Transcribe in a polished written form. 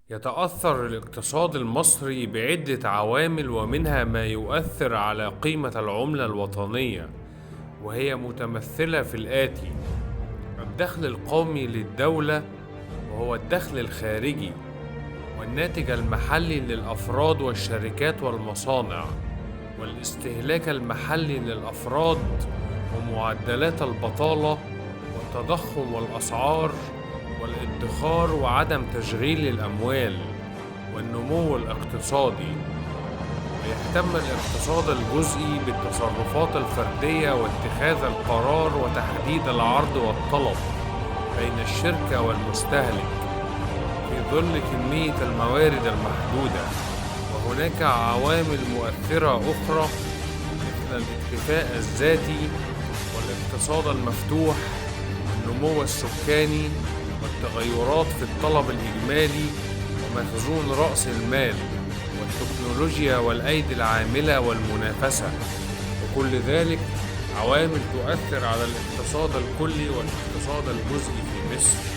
يتأثر الاقتصاد المصري بعدة عوامل، ومنها ما يؤثر على قيمة العملة الوطنية، وهي متمثلة في الآتي: الدخل القومي للدولة وهو الدخل الخارجي، والناتج المحلي للأفراد والشركات والمصانع، والاستهلاك المحلي للأفراد، ومعدلات البطالة والتضخم والأسعار والادخار وعدم تشغيل الأموال والنمو الاقتصادي. ويهتم الاقتصاد الجزئي بالتصرفات الفردية واتخاذ القرار وتحديد العرض والطلب بين الشركة والمستهلك في ظل كمية الموارد المحدودة. وهناك عوامل مؤثرة أخرى مثل الاكتفاء الذاتي والاقتصاد المفتوح والنمو السكاني والتغيرات في الطلب الإجمالي ومخزون رأس المال والتكنولوجيا والأيدي العاملة والمنافسة، وكل ذلك عوامل تؤثر على الاقتصاد الكلي والاقتصاد الجزئي في مصر.